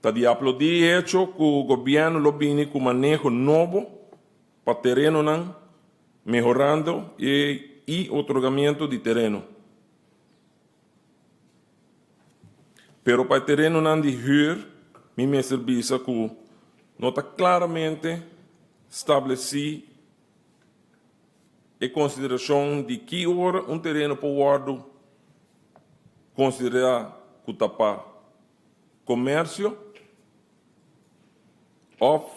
Ta di aplaudí e hecho ku gobièrnu lo bini ku maneho nobo pa terenonan, mehorando e i otorgamiento di tereno. Pero pa e terenonan di hür mi mester bisa ku no ta klaramente stablesí e konsiderashon di ki ora un tereno por wòrdu konsiderá ku ta pa komersio òf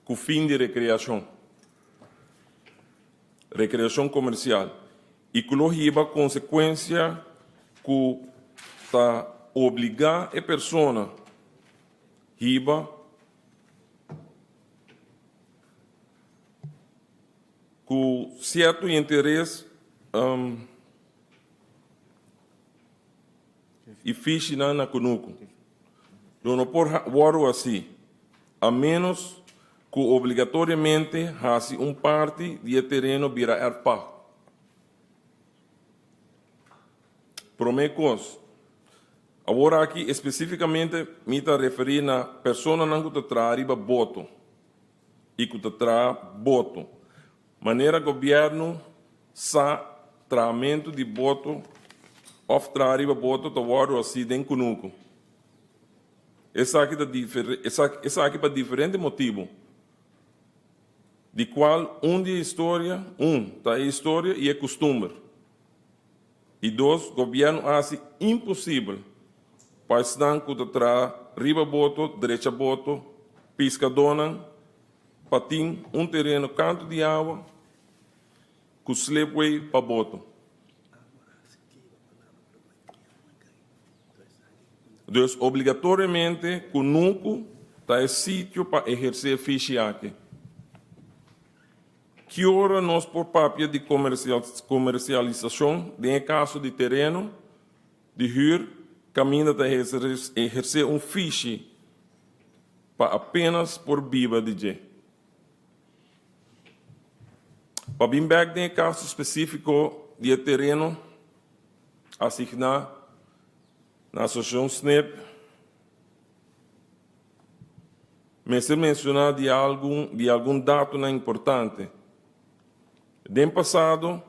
ku fin di rekreashon, rekreashon komersial, i ku lo hiba konsekuensia ku ta obligá e persona hiba ku sierto interes i fishinan na kunuku. Lo no por wòrdu hasí, a ménos ku obligatoriamente hasi un parti di e tereno bira erfpacht. Promé kos, awor aki espesífikamente mi ta referí na personanan ku ta traha riba boto i ku ta traha boto. Manera gobièrnu sa trahamentu di boto òf traha riba boto ta wòrdu hasí den kunuku. Esaki ta esaki pa diferente motibu, di kual un di e historia, un ta e historia i e kustumber, i dos gobièrnu a hasi imposibel pa esnan ku ta traha riba boto drecha boto, piskadónan, pa tin un tereno kantu di awa ku slipway pa boto. Dus obligatoriamente kunuku ta e sitio pa ehersé fishi aki. Ki ora nos por papia di komersialisashon den e kaso di tereno di hür kaminda ta ehersé un fishi pa apenas por biba di dje. Pa bin bek den e kaso spesífiko di e tereno asigná na Asosiashon Snip, mester menshoná di algun di algun datonan importante. Den pasado,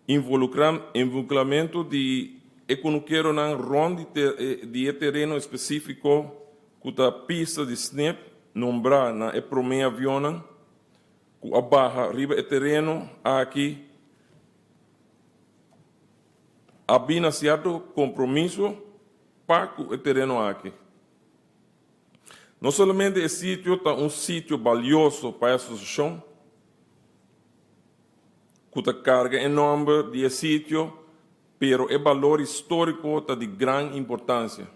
Involukramentu di e kunukeronan rònt di e tereno espesífiko ku ta pista di snip nombrá na e promé avionnan ku a baha riba e tereno aki a bin na sierto kompromiso pa ku e tereno aki. No solamente e sitio ta un sitio balioso pa e asosiashon, ku ta karga e nòmber di e sitio, pero e balor históriko ta di gran importansia.